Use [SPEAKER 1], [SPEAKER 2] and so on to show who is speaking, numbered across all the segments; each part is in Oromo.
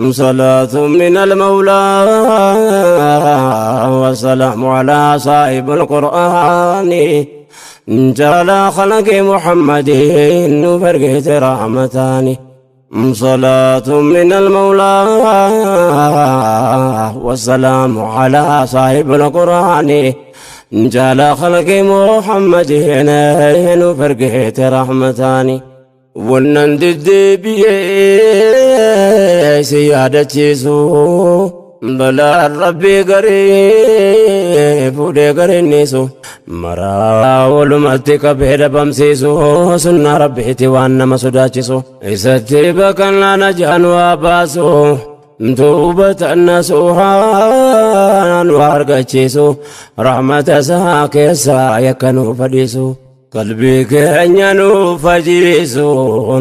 [SPEAKER 1] صلاة من المولى والسلام على صاحب القرآن جعل خلق محمد فرقت رحمتان. صلاة من المولى والسلام على صاحب القرآن جعل خلق محمد فرقت رحمتان. Wannan deddeebi'ee si yaadachiisu, balaan Rabbii garii fuudhee garinnisu, maraa walumatti qabee dhabamsiisu, sunnaa Rabbiiti waan nama sodaachisu, isatti baqannaa najaan waa baasu, tuubatan nasuuhaan waa argachiisu, rahmata isaa keessaa yakka nuuf fadhiisu, qalbii keenya nuuf fajiisu,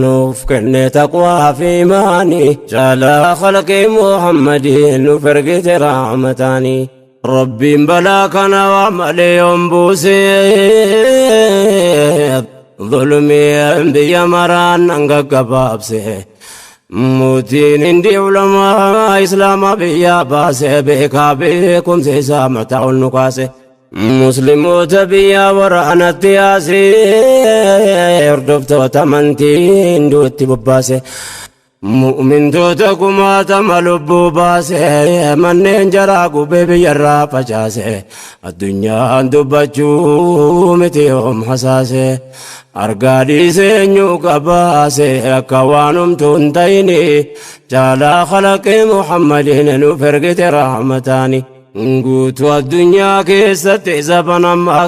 [SPEAKER 1] nuuf kenne taqwaa fi imaanii, caalaa khalqii Muhammadiin nuuf ergite rahmataanii. Rabbiin balaa kana waa malee yoon buuse, zulmii biyya maraan nan gaggabaabse. Mootiin hindi ulamaa Islaamaa biyyaa baase, beekaa beekumsa isaa mataa ol nu kaase. Musliimoota biyya waraanatti yaase, hordoftoota amantii hinduutti bobbaase. Mu'mintoota kumaatama lubbuu baase, manneen jaraa gubee biyyarraa facaase. Addunyaan dubbachuu miti yoom hasaase. Argaa dhiisee eenyu qabaase, akka waan humtuu hin ta'ini, caalaa khalaqee Muhammadiin nuuf ergite rahmataani. Guutuu addunyaa keessatti zaban ammaa